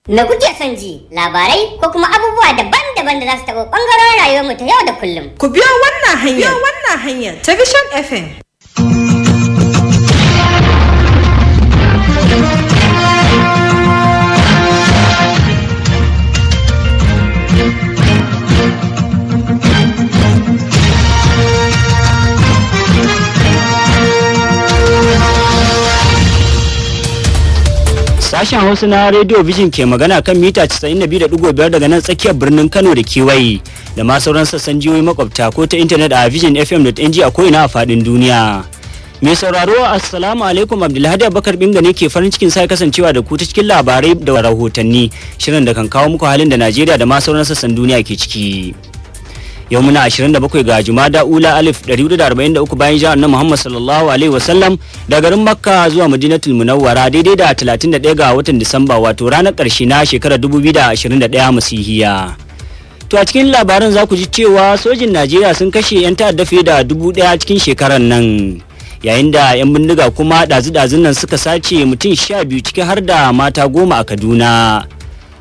Me kuke son ji? Labarai ko kuma abubuwa daban-daban da za su taɓa ɓangarorin rayuwarmu ta yau da kullum. Ku biyo wannan hanyar. Biyo wannan hanyar ta Vision FM. Sashen Hausa na Radio Vision ke magana kan mita 92.5 daga nan tsakiyar birnin Kano da kewaye da ma sauran sassan jihohi makwabta ko ta intanet a visionfm.ng a ko'ina a faɗin duniya. Mai sauraro, Assalamu alaikum. Abdulhadi Abubakar Binga ne ke farin cikin sai kasancewa da ku ta cikin labarai da rahotanni, shirin da kan kawo muku halin da Najeriya da ma sauran sassan duniya ke ciki. Yau muna 27 ga Jumada Ula 1443 bayan jihar na Muhammad sallallahu alaihi wasallam da garin Makka zuwa Madinatul Munawwara, daidai da 31 ga watan Disamba, wato ranar ƙarshe na shekarar 2021 Masihiya. To, a cikin labaran za ku ji cewa sojin Najeriya sun kashe 'yan ta'adda fiye da 1000 cikin shekarar nan. Yayin da 'yan bindiga kuma ɗazu-ɗazun nan suka sace mutum 12, ciki har da mata 10 a Kaduna.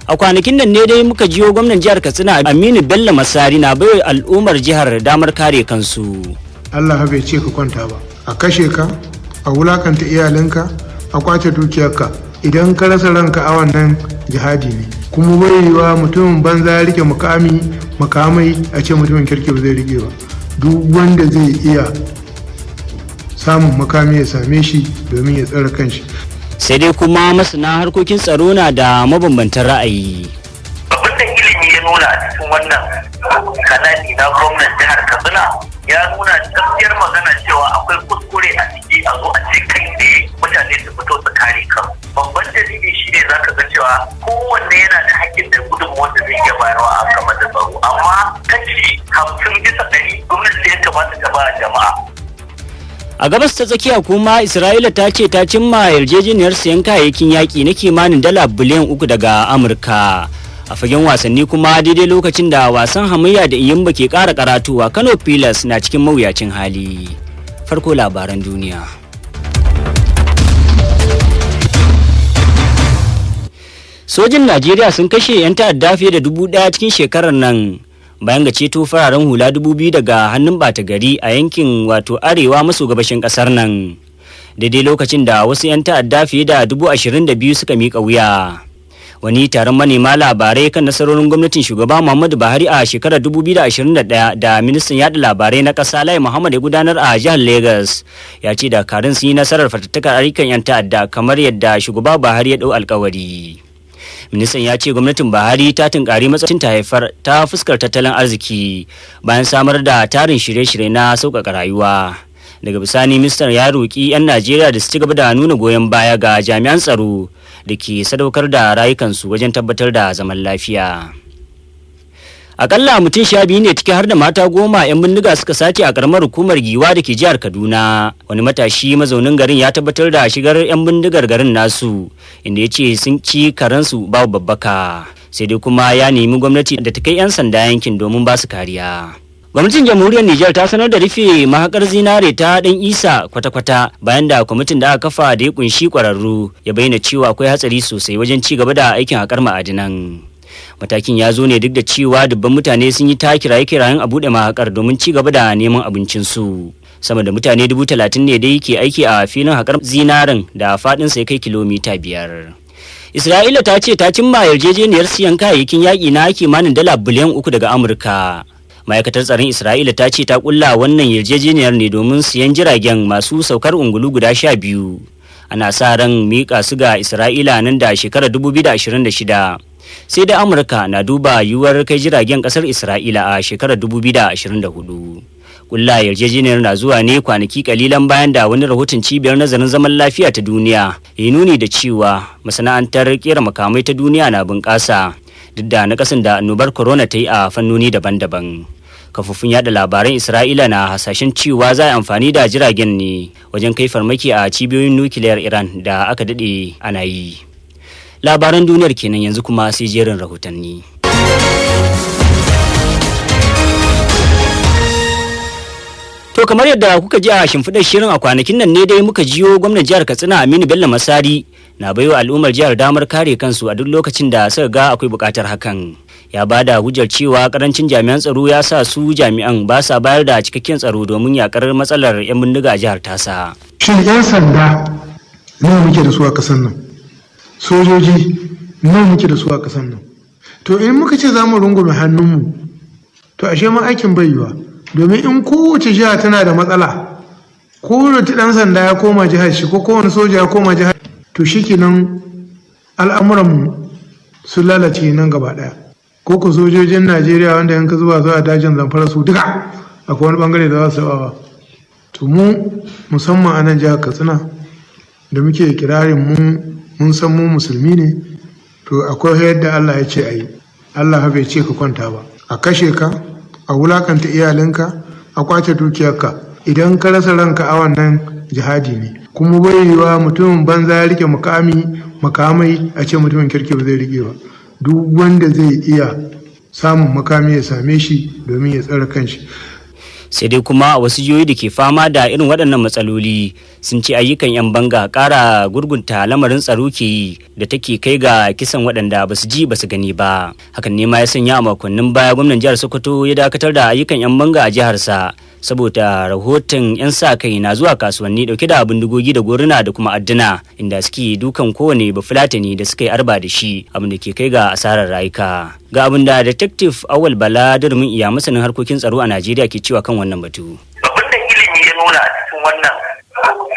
A kwanakin nan ne dai muka jiyo gwamnan jihar Katsina Aminu Bello Masari na baiwa al'ummar jihar damar kare kansu. Allah bai ce ka kwanta ba, a kashe ka, a wulakanta iyalinka, a kwace dukiyarka. Idan ka rasa ranka a wannan jihadi ne. Kuma bai yiwa mutumin banza ya rike mukami, mukamai, a ce mutumin kirki ba zai rike ba. Duk wanda zai iya samun makami ya same shi domin ya tsare kanshi. Sai dai kuma masana harkokin tsaro na da mabambantan ra'ayi. Abin da ilimi ya nuna a cikin wannan kanani na gwamnan jihar Katsina ya nuna gaskiyar magana cewa akwai kuskure a ciki, a zo a ce kai tsaye mutane su fito su kare kan. Babban dalili shine zaka ga cewa kowanne yana da hakkin da gudunmuwar da zai iya bayarwa a game da tsaro, amma 50% gwamnati ya kamata ta ba jama'a. A Gabas ta Tsakiya kuma, Isra'ila ta ce ta cimma yarjejeniyar sayan kayayyakin yaƙi na kimanin dala biliyan 3 daga Amurka. A fagen wasanni kuma, daidai lokacin da wasan hamayya da Iyimba ke ƙara karatuwa, Kano Pillars na cikin mawuyacin hali. Farko labaran duniya. Sojin Najeriya sun kashe 'yan ta'adda fiye da 1000 cikin shekarar nan, bayan ga ceto fararen hula 2000 daga hannun bata gari a yankin wato arewa maso gabashin kasar nan, daidai lokacin da wasu 'yan ta'adda fiye da 22,000 suka miƙa wuya. Wani taron manema labarai kan nasarorin gwamnatin Shugaba Muhammadu Buhari a shekarar 2021 da ministan yada labarai na ƙasa Lai Muhammad ya gudanar a jihar Lagos ya ce dakarun sun yi nasarar fatattakar ayyukan 'yan ta'adda kamar yadda Shugaba Buhari ya ɗau alkawari. Ministan ya ce gwamnatin Buhari ta tunkari matsacin ta haifar ta fuskar tattalin arziki bayan samar da tarin shirye-shirye na sauƙaƙa rayuwa. Daga bisani ministan ya roƙi 'yan Najeriya da su ci gaba da nuna goyon baya ga jami'an tsaro da ke sadaukar da rayukansu wajen tabbatar da zaman lafiya. Akalla mutum 12 ne, ciki har da mata 10, 'yan bindiga suka sace a karamar hukumar Giwa da ke jihar Kaduna. Wani matashi mazaunin garin ya tabbatar da shigar 'yan bindigar garin nasu, inda ya ce sun ci karensu babu babbaka. Sai dai kuma ya nemi gwamnati da ta kai 'yan sanda yankin domin ba su kariya. Gwamnatin Jamhuriyar Nijar ta sanar da rufe mahakar zinare ta Dan Isa kwata-kwata, bayan da kwamitin da aka kafa da ya kunshi kwararru ya bayyana cewa akwai hatsari sosai wajen ci gaba da aikin haƙar ma'adinan. Matakin ya zo ne duk da cewa dubban mutane sun yi ta kiraye-kirayen a buɗe mahakar domin ci gaba da neman abincinsu. Sama da mutane 30,000 ne dai ke aiki a filin haƙar zinarin da faɗinsa ya kai kilomita 5. Isra'ila ta ce ta cimma yarjejeniyar siyan kayayyakin yaƙi na kimanin dala biliyan 3 daga Amurka. Ma'aikatar tsaron Isra'ila ta ce ta kulla wannan yarjejeniyar ne domin siyan jiragen masu saukar ungulu guda 12. Ana sa ran miƙa su ga Isra'ila nan da shekarar 2026. Sai da Amurka na duba yiwuwar kai jiragen kasar Isra'ila a shekarar 2024. Kulla yarjejeniyar na zuwa ne kwanaki kalilan bayan da wani rahoton Cibiyar Nazarin Zaman Lafiya ta Duniya ya nuni da cewa masana'antar kera makamai ta duniya na bunƙasa duk da nakasin da annobar corona ta yi a fannoni daban-daban. Kafofin yada labaran Isra'ila na hasashen cewa za a amfani da jiragen ne wajen kai farmaki a cibiyoyin nukiliyar Iran da aka daɗe ana yi. Labaran duniyar kenan, yanzu kuma sai jerin rahotanni. To, kamar yadda kuka ji a shimfiɗar shirin, a kwanakin nan ne dai muka jiyo gwamnan jihar Katsina Aminu Bello Masari na baiwa al'ummar jihar damar kare kansu a duk lokacin da suka ga akwai buƙatar hakan. Ya ba da hujjar cewa karancin jami'an tsaro ya sa su jami'an ba sa bayar da cikakken tsaro domin yakar matsalar 'yan bindiga a jihar tasa. Shin 'yan sanda nawa muke da su a ƙasar nan? Sojoji nawa muke da su a ƙasar nan? To in muka ce za mu rungume hannunmu, to ashe ma aikin bai yiwa. Domin in kowace jiha tana da matsala, kowane ɗan sanda ya koma jihar shi ko kowane soja ya koma jihar, to shikenan al'amuranmu sun lalace nan gaba ɗaya. Ko ku sojojin Najeriya wanda yanka zuba zuwa dajin Zamfara su duka akwai wani bangare da za su ba. To mu musamman a nan jihar Katsina da muke kirarin mun san mu musulmi ne, to akwai yadda Allah ya ce a yi. Allah bai ce ka kwanta ba, a kashe ka, a wulakanta iyalinka, a kwace dukiyarka. Idan ka rasa ranka a wannan jihadi ne. Kuma bai yiwa mutumin banza ya rike makamai a ce mutumin kirki ba zai rike ba. Duk wanda zai iya samun makami ya same shi domin ya tsare kanshi. Sai dai kuma a wasu jihohi da ke fama da irin waɗannan matsaloli sun ce ayyukan 'yan banga ƙara gurgunta lamarin tsaro ke yi da take kai ga kisan waɗanda ba su ji ba su gani ba. Hakan ne ma ya sanya a makonnin baya gwamnan jihar Sokoto ya dakatar da ayyukan 'yan banga a jiharsa saboda rahoton 'yan sa kai na zuwa kasuwanni dauke da bindigogi da goruna da kuma adduna, inda suke dukan kowane bafulatani da suka yi arba da shi, abin da ke kai ga asarar rayuka. Ga abin da Detective Awal Bala Durmin iya masanin harkokin tsaro a Najeriya ke cewa kan wannan batu. Abin da ilimi ya nuna a cikin wannan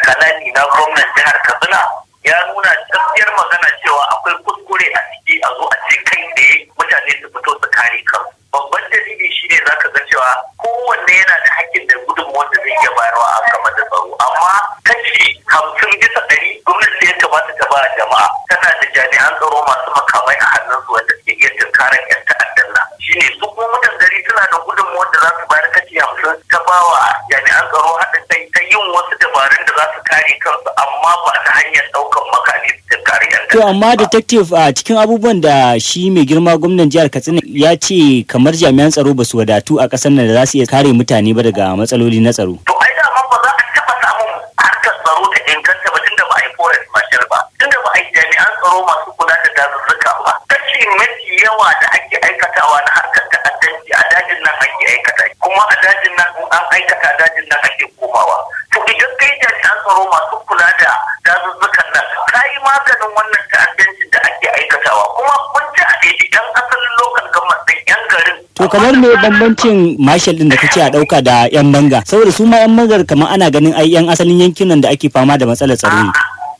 kalami na gwamnan jihar Katsina ya nuna gaskiyar magana cewa akwai kuskure a ciki a zo a ce kai tsaye mutane su fito su kare kansu. Babban dalili shine zaka ga cewa kowanne yana da hakkin da gudunmuwar da zai iya bayarwa a game da tsaro, amma kashi 50% gwamnati ya kamata ta ba jama'a. Tana da jami'an tsaro masu makamai a hannunsu wanda suke iya tunkarar 'yan ta'addan nan. Shine su kuma mutan gari suna da gudunmuwar da za su bayar kashi 50 ta ba wa jami'an tsaro haɗin kai ta yin wasu dabarun da za su kare kansu, amma ba ta hanyar ɗaukan makami su tunkari 'yan To amma ta'addan ba. Detective, a cikin abubuwan da shi mai girma gwamnan jihar Katsina ya ce kamar jami'an tsaro ba su wadatu a ƙasar nan da za su iya kare mutane ba daga matsaloli na tsaro. To ai daman ba za a taɓa samun harkar tsaro ta inganta ba tunda ba a yi forest marshal ba, tunda ba a yi jami'an tsaro masu kula da dazuzzuka ba. Kashi mafi yawa da ake aikatawa na harkar ta'addanci a dajin nan ake aikata, kuma a dajin nan in an aikata dajin nan ake komawa. To idan kai jami'an tsaro masu kula da dazuzzukan nan, ka yi maganin wannan ta'addancin da ake aikatawa, kuma kun ci a ɗaya yan asalin local government ɗin yan garin. To kamar me bambancin marshal din da kace a dauka da 'yan banga? Saboda su ma 'yan bangar kamar ana ganin ai 'yan asalin yankunan da ake fama da matsalar tsaro ne.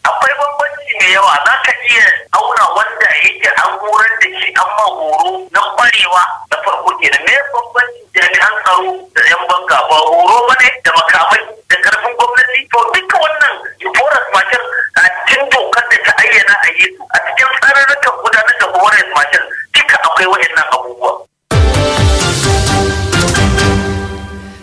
Akwai bambanci mai yawa. Za ka iya auna wanda yake an horar da shi, an ma horo na kwarewa na farko kenan. Me bambancin jami'an tsaro da yan banga? Ba horo ba ne da makamai da karfin gwamnati? To duka wannan forest marshal a cikin dokar da ta ayyana a yi su a cikin tsararrukan gudanar da forest marshal duka akwai waɗannan abubuwa.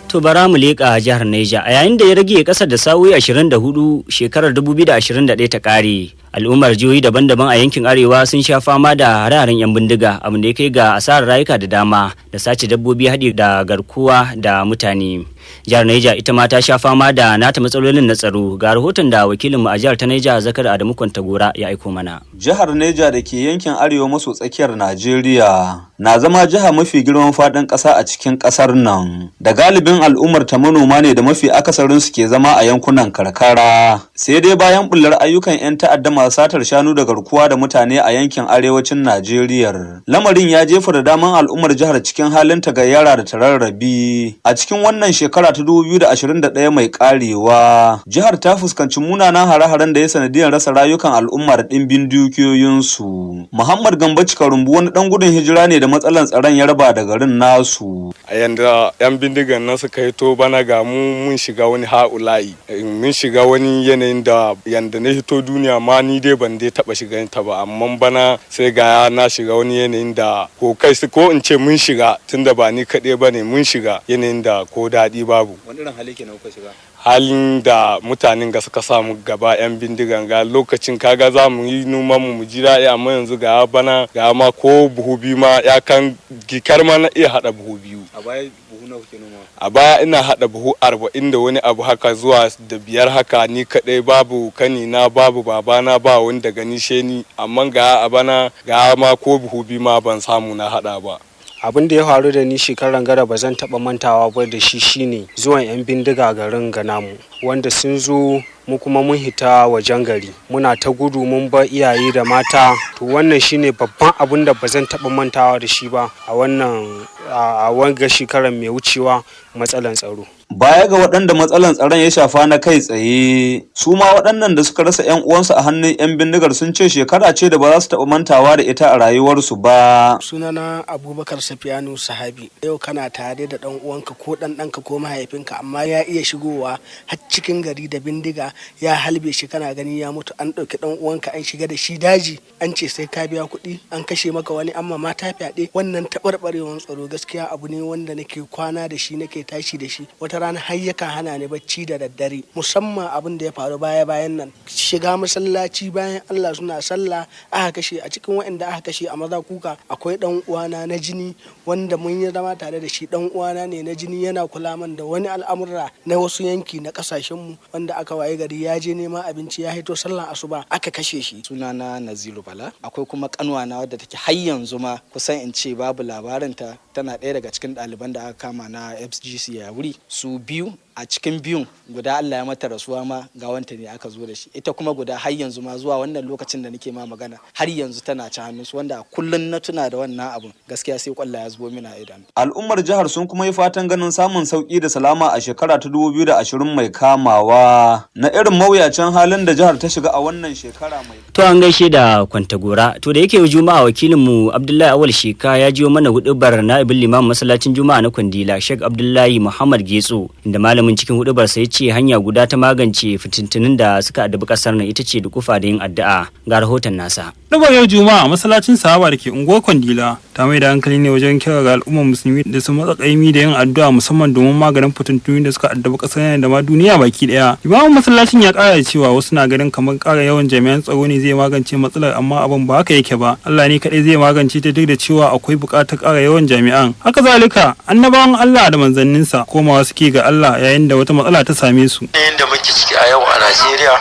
To bara mu leƙa jihar Neja a yayin da ya rage ƙasar da sa'o'i 24 shekarar 2021 ta ƙare. Al'ummar jihohi daban-daban a yankin Arewa sun sha fama da hare-haren 'yan bindiga, abin da ya kai ga asarar rayuka da dama da sace dabbobi haɗi da garkuwa da mutane. Jihar Neja ita ma ta sha fama da nata matsalolin na tsaro. Ga rahoton da wakilinmu a jihar ta Neja Zakar Adamu Kwantagora ya aiko mana. Jihar Neja da ke yankin arewa maso tsakiyar Najeriya na zama jiha mafi girman faɗin ƙasa a cikin ƙasar nan. Da galibin al'ummar ta manoma ne da mafi akasarin su ke zama a yankunan karkara. Sai dai bayan bullar ayyukan 'yan ta'adda masu satar shanu da garkuwa da mutane a yankin arewacin Najeriya. Lamarin ya jefa da daman al'ummar jihar cikin halin tagayyara da tararrabi. A cikin wannan shekara ta 2021 mai karewa, jihar ta fuskanci munanan hare-haren da ya sanadiyar rasa rayukan al'umma da ɗimbin dukiyoyinsu. Muhammad Gambo Cikarumbu wani ɗan gudun hijira ne da matsalan tsaron ya raba da garin nasu. A yanda 'yan bindigan nan suka hito bana, ga mu mun shiga wani ha'ula'i, mun shiga wani yanayin da yanda na hito duniya ma ni dai ban dai taba shiga ta ba, amma bana sai ga na shiga wani yanayin da ko kai su ko in ce mun shiga, tunda ba ni kaɗai ba ne, mun shiga yanayin da ko daɗi babu. Wani irin hali kenan kuka shiga? Halin da mutanen ga suka samu gaba 'yan bindigan ga lokacin kaga za mu yi noman mu ji daɗi, amma yanzu ga bana ga ma ko buhu biyu ma ya kan gikar ma na iya haɗa buhu biyu. A baya buhu nawa kuke noma? A baya ina haɗa buhu 40 da wani abu haka zuwa da 5 haka, ni kaɗai, babu kanina, babu babana, ba wani daga ni sheni, amma ga a bana ga ma ko buhu biyu ma ban samu na haɗa ba. Abin da ya faru da ni shekaran gara ba zan taba mantawa ba da shi shine zuwan 'yan bindiga garin ganamu, wanda sun zo mu kuma mun hita wajen gari, muna ta gudu, mun bar iyaye da mata. To wannan shine babban abin da ba zan taba mantawa da shi ba a wannan a wanga shekaran mai wucewa, matsalan tsaro. Baya ga waɗanda matsalan tsaron ya shafa na kai tsaye, su ma waɗannan da suka rasa 'yan uwansu a hannun 'yan bindigar sun ce shekara ce da ba za su taɓa mantawa da ita a rayuwarsu ba. Sunana Abubakar Safiyanu Sahabi. Yau kana tare da ɗan uwanka ko ɗan ɗanka ko mahaifinka, amma ya iya shigowa har cikin gari da bindiga ya halbe shi, kana gani ya mutu. An ɗauki ɗan uwanka an shiga da shi daji, an ce sai ka biya kuɗi, an kashe maka wani, amma mata fyaɗe. Wannan taɓarɓarewar tsaro gaskiya abu ne wanda nake kwana da shi, nake tashi da shi. Wata rana har yakan hana ni bacci da daddare, musamman abin da ya faru baya bayan nan, shiga masallaci bayan Allah suna sallah aka kashe. A cikin waɗanda aka kashe a maza kuka akwai dan uwana na jini wanda mun yi zama tare da shi, dan uwana ne na jini, yana kula man da wani al'amura na wasu yanki na kasashen mu, wanda aka waye gari ya je neman abinci, ya hito sallan asuba aka kashe shi. Sunana Naziru Bala. Akwai kuma kanwana wadda take har yanzu ma kusan in ce babu labarinta, tana ɗaya daga cikin ɗaliban da aka kama na FGC ya wuri su biyu. A cikin biyun, guda Allah ya mata rasuwa ma, ga wanta ne aka zo da shi. Ita kuma guda har yanzu ma, zuwa wannan lokacin da nake ma magana, har yanzu tana ci hannunsu, wanda kullun na tuna da wannan abun gaskiya sai kwalla ya zubo mina idanu. Al'ummar jihar sun kuma yi fatan ganin samun sauki da salama a shekara ta 2020 mai kamawa na irin mawuyacin halin da jihar ta shiga a wannan shekara mai. To an gaishe da Kwantagora. To da yake Juma'a, wakilinmu Abdullahi Awal Sheka ya jiyo mana hudubar na'ibin limamin masallacin Juma'a na Kwandila, Sheikh Abdullahi Muhammad Getso, inda malamin cikin hudubar sa ya ce hanya guda ta magance fitintunin da suka addabi kasar nan ita ce dukufa da yin addu'a. Ga rahoton nasa. Hudubar yau Juma'a a masallacin Sahaba da ke unguwar Kwandila ta mai da hankali ne wajen kira ga al'ummar musulmi da su matsa kaimi da yin addu'a, musamman domin maganin fitintunu da suka addabi kasar nan da ma duniya baki daya. Imamin masallacin ya kara da cewa wasu na ganin kamar kara yawan jami'an tsaro ne zai magance matsalar, amma abin ba haka yake ba. Allah ne kadai zai magance ta, duk da cewa akwai buƙatar kara yawan jami'an. Haka zalika, annabawan Allah da manzanninsa komawa suke ga Allah yayin da wata matsala ta same su. Yanayin da muke ciki a yau a Najeriya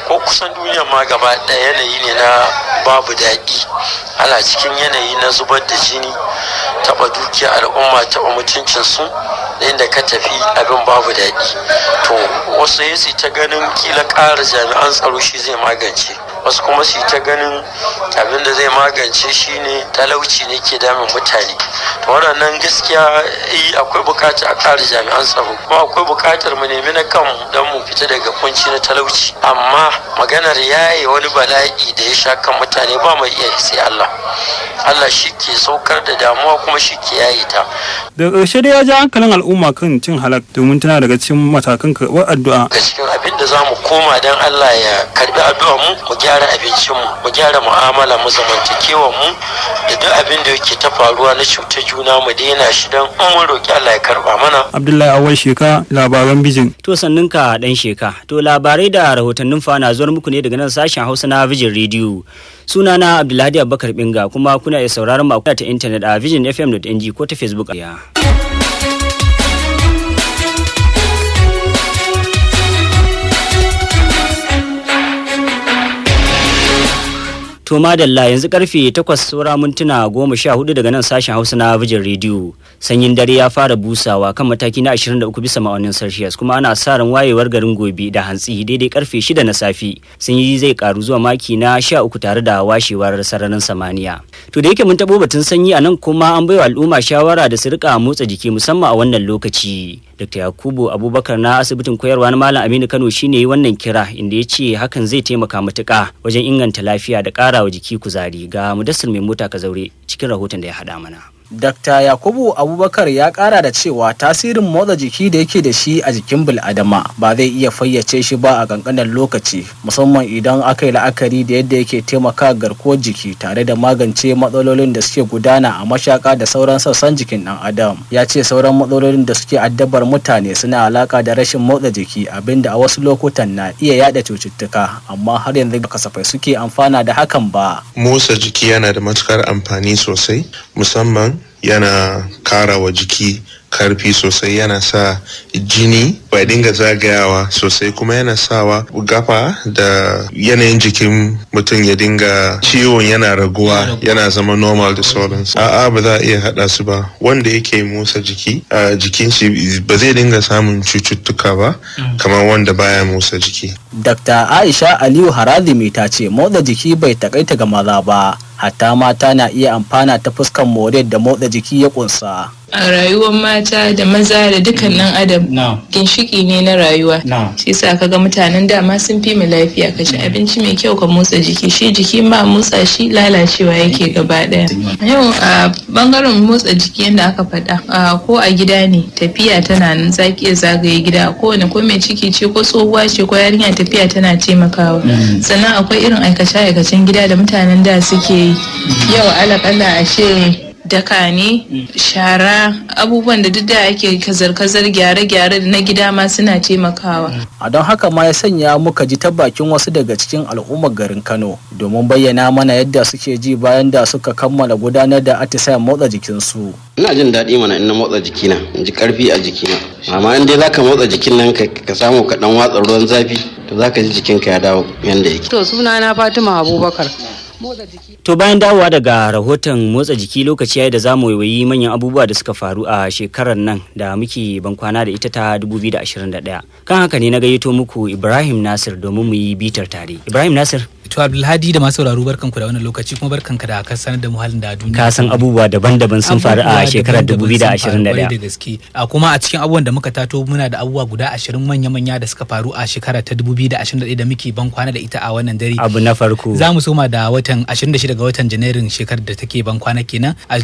ko kusan duniya ma gaba ɗaya, yanayi ne na babu daɗi. Ana cikin yanayi na zubar da jini, taɓa dukiya al'umma, taɓa mutuncinsu, da inda ka tafi abin babu daɗi. To wasu ya ta ganin kila ƙara jami'an tsaro shi zai magance, wasu kuma su ta ganin abin da zai magance shine talauci ne ke damun mutane. To waɗannan gaskiya akwai buƙatar a ƙara jami'an tsaro, kuma akwai buƙatar mu nemi na kanmu don mu fita daga kunci na talauci, amma maganar yaye wani bala'i da ya sha kan mutane ba mai iya sai Allah. Allah shi ke saukar da damuwa kuma shi ke yaye ta. Daga ƙarshe dai ya ja hankalin al'umma kan cin halak, domin tana daga cikin matakan karɓar addu'a. Daga cikin abin da za mu koma don Allah ya karɓi addu'a mu, mu gyara abincin mu, mu gyara mu'amala mu, zamantakewar mu, da duk abin da yake ta faruwa na cutar juna mu daina shi, don in mun roki Allah ya karɓa mana. Abdullahi Awal Sheka, labaran Bijin. To sannun ka dan Sheka. To labarai da rahotannin fa na zuwar muku ne daga nan sashen Hausa na Vision Radio. Sunana Abdulhadi Abubakar Binga, kuma kuna iya sauraron mu ta intanet a visionfm.ng ko ta Facebook. Ya. To madalla, yanzu karfe 8 saura mintuna 14 daga nan sashen Hausa na Vision Radio. Sanyin dare ya fara busawa kan mataki na 23 bisa ma'aunin Celsius, kuma ana sa ran wayewar garin gobe da hantsi daidai karfe 6 na safe. Sanyi zai karu zuwa maki na 13 tare da washewar sararin samaniya. To da yake mun tabo batun sanyi a nan, kuma an baiwa al'umma shawara da su rika motsa jiki musamman a wannan lokaci. Dr. Yakubu Abubakar na asibitin koyarwa na Malam Aminu Kano shine yi wannan kira, inda ya ce hakan zai taimaka matuƙa wajen inganta lafiya da ƙara wa jiki kuzari. Ga Mudassir Mai Mota Kazaure cikin rahoton da ya haɗa mana. Dr. Yakubu Abubakar ya kara da cewa tasirin motsa jiki da yake da shi a jikin bil'adama ba zai iya fayyace shi ba a kankanin lokaci, musamman idan aka yi la'akari da yadda yake taimaka garkuwar jiki tare da magance matsalolin da suke gudana a mashaka da sauran sassan jikin ɗan adam. Ya ce sauran matsalolin da suke addabar mutane suna alaka da rashin motsa jiki, abinda a wasu lokutan na iya yada cututtuka, amma har yanzu ba kasafai suke amfana da hakan ba. Motsa jiki yana da matukar amfani sosai, musamman yana kara wa jiki karfi sosai, yana sa jini bai dinga zagayawa sosai, kuma yana sawa gafa da yanayin jikin mutum ya dinga ciwon yana raguwa, yana zama normal da sauransu. A'a, ba za a iya haɗa su ba. Wanda yake motsa jiki a jikin shi ba zai dinga samun cututtuka ba kamar wanda baya motsa jiki. Dr. Aisha Aliyu Harazimi ta ce motsa jiki bai takaita ga maza ba, hatta mata na iya amfana ta fuskan more da motsa jiki ya kunsa. A rayuwar mata da maza da dukkanin adam, ginshiki ne na rayuwa. Shi yasa kaga mutanen dama sun fi mu lafiya. Ka ci abinci mai kyau, ka motsa jiki. Shi jiki ba motsa shi lalacewa yake gaba daya. Yau a bangaren motsa jiki, yadda aka faɗa, ko a gida ne tafiya tana nan, zaki iya zagaye gida. Kowane ko mai ciki ce, ko tsohuwa ce, ko yarinya, tafiya tana taimakawa. Sannan akwai irin aikace-aikacen gida da mutanen da suke yi. Yau alakalla a ce daka ne, shara, abubuwan da duk da ake kazar-kazar, gyare-gyare na gida ma suna taimakawa. A don haka ma ya sanya muka ji ta bakin wasu daga cikin al'ummar garin Kano domin bayyana mana yadda suke ji bayan da suka kammala gudanar da atisayen motsa jikinsu. Ina jin daɗi mana in na motsa jikina, in ji ƙarfi a jikina. Amma in dai zaka motsa jikin nan ka samu ka ɗan watsa ruwan zafi, to zaka ji jikinka ya dawo yanda yake. To, sunana Fatima Abubakar. To, bayan dawowa daga rahoton motsa jiki, lokaci yayi da zamu waiwayi manyan abubuwa da suka faru a shekarar nan da muke bankwana da ita ta 2021. Kan haka ne na gayyato muku Ibrahim Nasir domin mu yi bitar tare. Ibrahim Nasir. To, Abdulhadi da masu sauraro, barkanku da wannan lokaci, kuma barkanka da ka sanar da mu halin da duniya. Ka san abubuwa daban-daban sun faru a shekarar 2021. Da gaske. A kuma a cikin abubuwan da muka tato, muna da abubuwa guda 20 manya-manya da suka faru a shekara ta 2021 da muke ban kwana da ita a wannan dare. Abu na farko. Za mu soma da watan 26 ga watan Janairun shekarar da take ban kwana kenan. A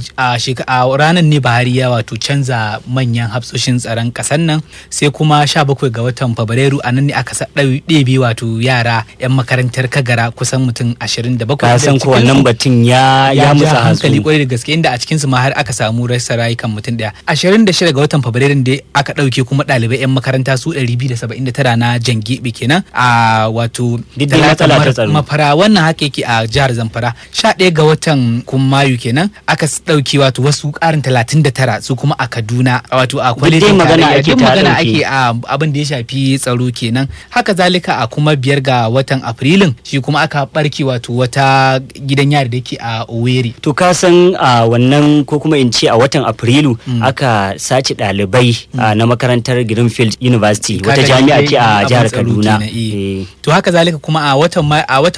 ranar ne Buhari ya wato canza manyan hafsoshin tsaron kasar nan. Sai kuma 17 ga watan Fabrairu, a nan ne aka ɗebe wato yara 'yan makarantar Kagara kusan mutum 27. Ka san ko wannan batun ya mutsa hankali kwarai da gaske, inda a cikin su ma har aka samu rasa rayukan mutum daya. 26 ga watan Fabrairun da aka dauke kuma ɗalibai yan makaranta su 279 na Jangebe kenan, a wato Mafara, wannan haka yake a jihar Zamfara. 11 ga watan Mayu kenan aka dauke wato wasu karin 39 su kuma a Kaduna, wato a kwalejin magana ake. Magana ake a abin da ya shafi tsaro kenan. Haka zalika a kuma 5 ga watan Afrilun shi kuma aka barke wato wata gidan yari da ke a Owerri. To, ka san a wannan, ko kuma in ce a watan Afrilu, aka sace ɗalibai na makarantar Greenfield University, wata jami'a ce a jihar Kaduna. To, haka zalika kuma a watan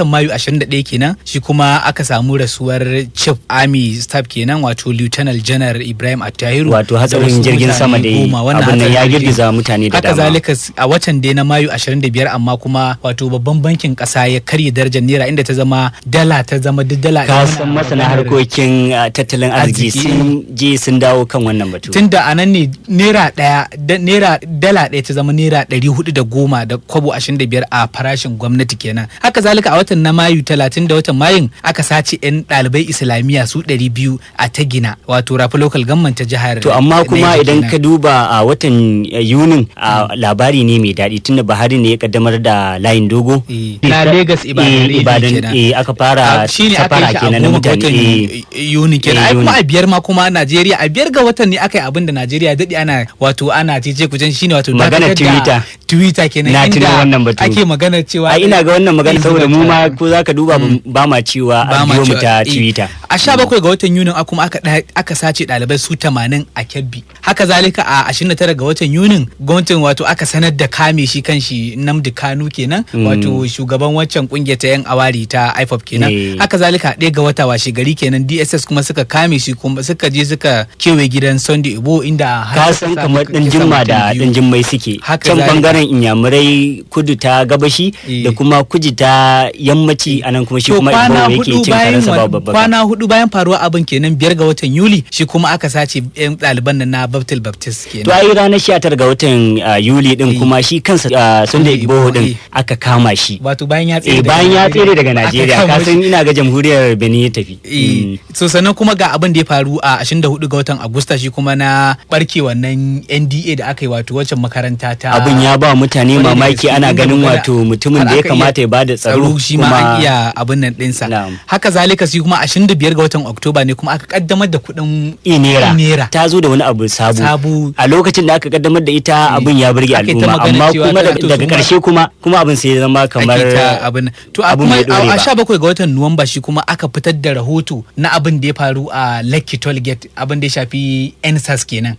Mayu 21 kenan shi kuma aka samu rasuwar Chief Army Staff kenan, wato Lieutenant General Ibrahim Attahiru. Wato hatsarin jirgin sama da abin nan ya girgiza mutane da dama. Haka zalika a watan dai na Mayu 25, amma kuma wato babban bankin kasa ya karya darajar naira, inda ta zama dala ta zama duk dala. Ka san masana harkokin tattalin arziki sun je sun dawo kan wannan batu. Tunda a nan ne naira ɗaya, naira dala ɗaya ta zama ₦410.25 a farashin gwamnati kenan. Haka zalika a watan na Mayu, 30 da watan Mayun, aka sace yan ɗalibai Islamiyya su 200 a Tagina, wato Rafi Local Government ta jihar. To, amma kuma idan ka duba a watan Yunin, labari ne mai daɗi, tunda Buhari ne ya kaddamar da layin dogo na Lagos Ibadan. Ibadan, aka fara safara kenan na mutane Yuni kenan. Ai kuma a 5 ma kuma Najeriya, a 5 ga watan ne aka yi abin da Najeriya daɗe ana wato ana cece kucen, shine wato magana Twitter. Twitter kenan. Na tuna wannan batu. Ake magana cewa ai ina ga wannan magana saboda mu ma ko zaka duba ba ma cewa a biyo mu ta Twitter. A 17 ga watan Yunin kuma aka sace ɗalibai su 80 a Kebbi. Haka zalika a 29 ga watan Yunin gwamnatin wato aka sanar da kame shi kanshi Nnamdi Kanu kenan, wato shugaban waccan kungiyar ta ta yan awari ta IPOB kenan. Haka zalika 1 ga wata washe gari kenan DSS kuma suka kame shi, kuma suka je suka kewaye gidan Sunday Igboho, inda har Ka suka san samu kamar dan kisan jimma mutum da biyu. dan jimmai suke Haka can zalika. bangaren Inyamurai kudu ta gabashi da kuma kuji ta yammaci, anan kuma shi To kuma kwana Igboho yake hudu cin bayan karensa babu babbaka. kwana 4 bayan faruwa abin kenan, 5 ga watan Yuli, shi kuma aka sace yan ɗaliban nan na Baptist Baptist kenan. To ai ranar 19 ga watan Yuli din kuma shi kansa Sunday Igboho din aka kama shi. Wato bayan ya tsere Eh, daga bayan ya tsere daga Aka Najeriya, kama ka san shi. ina ga jamhuriyar Benin ya tafi. So sannan kuma ga abin da ya faru a 24 ga watan Agusta, shi kuma na barke wannan NDA da aka yi, wato waccan makaranta ta Abin ya ba mutane Kwarai da mamaki, gaske, ana inda ganin magana wato mutumin har da ya aka iya kamata ya bada tsaro shi ma an iya abin nan ɗinsa. Haka zalika shi kuma 25 ga watan Oktoba ne kuma aka kaddamar da kuɗin Inera ta zo da wani abu sabo. Sabo. A lokacin da aka kaddamar da ita abin ya burge Aka yi ta al'umma, magana amma cewa kuma tana to daga su ma- karshe kuma abin sai ya zama kamar ake ta abin nan. To a abin kuma bai dore a ba. 17 ga watan Nuwamba shi kuma aka fitar da rahoto na abin da ya faru a Lekki Toll Gate, abin da ya shafi NSAS kenan.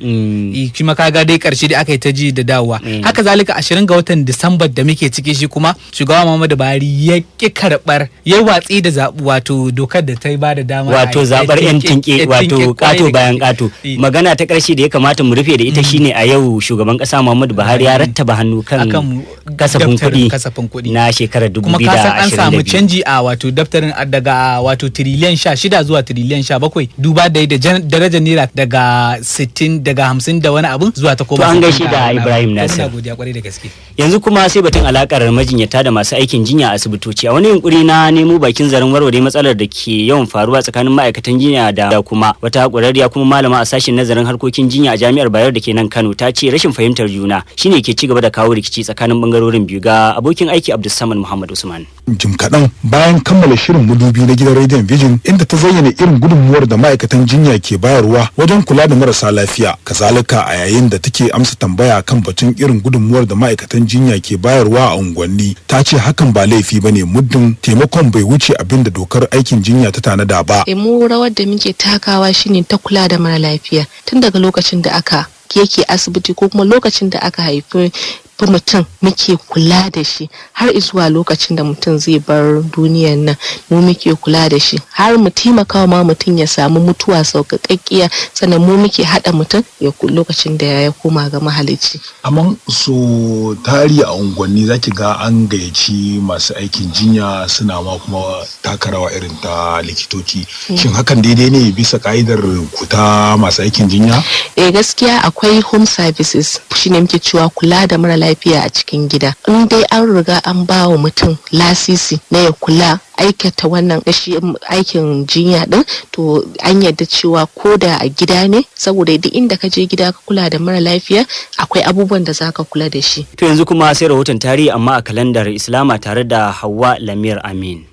Kuma kaga dai karshe dai aka yi ta ji da dawowa. Haka zalika 20 ga watan Disamba da muke ciki, shi kuma shugaba Muhammadu Buhari ya ki karbar, ya watsi da zaɓu, wato dokar da ta ba da dama Wato zabar yan tinke, wato kato kwarai da bayan kato. Magana ta karshe da ya kamata mu rufe da ita shine a yau shugaban kasa Muhammadu Buhari ya rattaba hannu kan Akan kasafin daftarin kuɗi kasafin kuɗi na shekarar kuma ka san an samu 2022. canji a wato daftarin daga wato tiriliyan 16 zuwa tiriliyan 17, duba da yadda darajar naira daga 60, daga 50 da wani abu zuwa ta koma To an 60 gaishe da wani abu. Ibrahim To muna Nasir. godiya kwarai da gaske. Yanzu kuma sai batun alakar majinyata da masu aikin jinya a asibitoci. A wani yunkuri na nemo bakin zaren warware matsalar da ke yawan faruwa tsakanin ma'aikatan jinya da kuma wata ƙwararriya kuma malama a sashen nazarin harkokin jinya a Jami'ar Bayero da ke nan Kano, ta ce rashin fahimtar juna shine ke ci gaba da kawo rikici tsakanin bangarorin biyu. Ga abokin aiki Abdulsamad Muhammad Usman. Jim kaɗan bayan kammala shirin Madubi na gidan rediyon Vision, inda ta zayyana irin gudunmuwar da ma'aikatan jinya ke bayarwa wajen kula da marasa lafiya. Kazalika a yayin da take amsa tambaya kan batun irin gudunmuwar da ma'aikatan jinya ke bayarwa a unguwanni, ta ce hakan ba laifi ba ne muddin taimakon bai wuce abin da dokar aikin jinya ta tanada ba. Mu rawar da muke takawa shine ta kula da mara lafiya tun daga lokacin da aka yake asibiti ko kuma lokacin da aka haifi mutum, muke kula da shi har zuwa lokacin da mutum zai bar duniyan nan. Mu muke kula da shi har mu taimaka ma mutum ya samu mutuwa sauƙaƙƙiya, sannan mu muke haɗa mutum ya lokacin da ya koma ga mahalicci. Amma so tari a unguwanni zaki ga an gayyaci masu aikin jinya suna ma kuma taka rawa irin ta likitoci. Shin hakan daidai ne bisa ka'idar ku ta masu aikin jinya? Eh, gaskiya akwai home services, shine muke cewa kula da mara lafiya a cikin gida. In dai an riga an ba wa mutum lasisi na ya kula aikata wannan shi aikin jinya din, to an yarda cewa ko da a gida ne, saboda duk inda ka je gida ka kula da mara lafiya, akwai abubuwan da zaka kula da shi. To yanzu kuma sai rahoton tarihi, amma a kalandar Islama, tare da Hauwa Lamir Amin.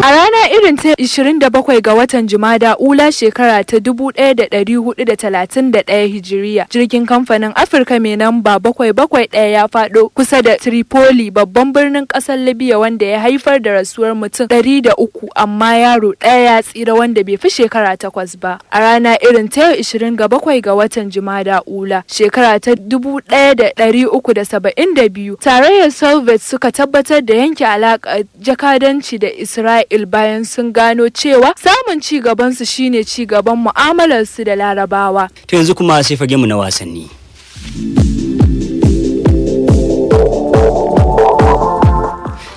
A rana irin ta 27 ga watan Jumada Ula, shekara ta 1431 Hijiriya, jirgin kamfanin Afirka mai namba 771 ya faɗo kusa da Tripoli, babban birnin ƙasar Libya, wanda ya haifar da rasuwar mutum 300, amma yaro ɗaya ya tsira wanda bai fi shekara 8 ba. A rana irin ta yau 27 ga watan Jumada Ula, shekara ta 1372, tarayyar Soviet suka tabbatar da yanke alaƙar jakadanci da Isra'il bayan sun gano cewa samun ci gabansu shine ci gaban mu'amalarsu da Larabawa. To yanzu kuma sai fage mu na wasanni.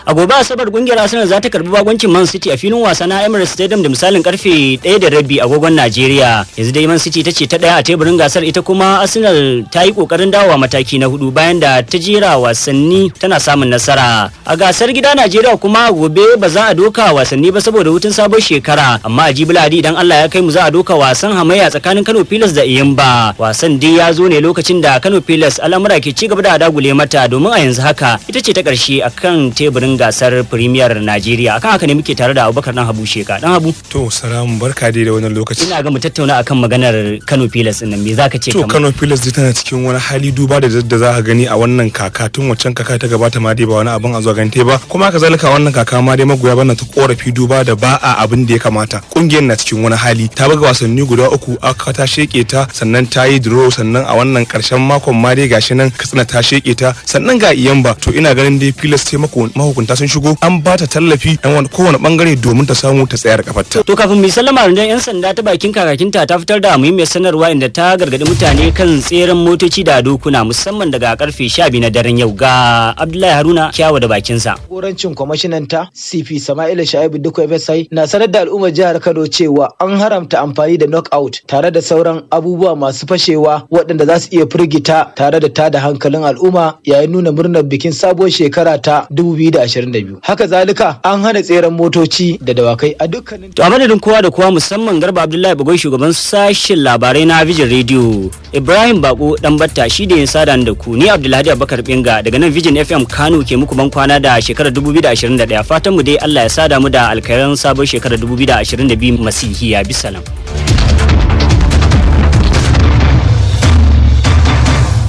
A gobe Asabar kungiyar Arsenal za ta karbi bagoncin Man City a filin wasa na Emirates Stadium da misalin karfe 1:30 agogon Najeriya. Yanzu dai Man City ta ce ta daya a teburin gasar, ita kuma Arsenal ta yi kokarin dawowa mataki na hudu bayan da ta jera wasanni tana samun nasara. A gasar gida Najeriya kuma gobe ba za a doka wasanni ba saboda hutun sabon shekara, amma a jibi Lahadi idan Allah ya kai mu za a doka wasan hamayya tsakanin Kano Pilas da Eyimba. Wasan dai ya zo ne lokacin da Kano Pilas al'amura ke ci gaba da dagule mata, domin a yanzu haka ita ce ta karshe akan teburin gasar Premier Najeriya. Akan haka ne muke tare da Abubakar Dan Habu Sheka. Dan Habu. To salamu, barka dai da wannan lokaci. Ina ga mu tattauna akan maganar Kano Pillars din nan, me zaka ce? To Kano Pillars dai tana cikin wani hali, duba da da za ka gani a wannan kaka. Tun waccan kaka ta gabata ma dai ba wani abin a zuwa gani ba, kuma haka zalika wannan kaka ma dai magoya bana ta korafi duba da ba a abin da ya kamata. Kungiyar na cikin wani hali, ta buga wasanni guda uku, aka ta sheke ta, sannan ta yi draw, sannan a wannan karshen makon ma dai gashi nan Katsina ta sheke ta, sannan ga Iyamba. To ina ganin dai Pillars taimako mahukunta sun shigo an ba ta tallafi dan kowane bangare domin ta samu ta tsayar kafarta. To kafin mu sallama, rundunar 'yan sanda ta bakin kakakinta ta fitar da muhimmiyar sanarwa inda ta gargaɗi mutane kan tseren motoci da dokuna, musamman daga karfe 12 na daren yau. Ga Abdullahi Haruna Kyawa da bakinsa. Jagorancin kwamishinan ta CP Sama'ila Sha'ibu Dukku FSI na sanar da al'ummar jihar Kano cewa an haramta amfani da knockout tare da sauran abubuwa masu fashewa waɗanda za su iya firgita tare da tada hankalin al'umma yayin nuna murnar bikin sabuwar shekara ta 2022. Haka zalika an hana tseren motoci da dawakai a dukkanin To a madadin kowa da kowa, musamman Garba Abdullahi Bagoi, shugaban sashen labarai na Vision Radio, Ibrahim Bako dan Batta shi da yin sada da ku, ni Abdulhadi Abubakar Binga daga nan Vision FM Kano ke muku ban kwana da shekarar 2021. Fatan mu dai Allah ya sada mu da alkhairan sabon shekarar 2022 masihiya. Bisalam.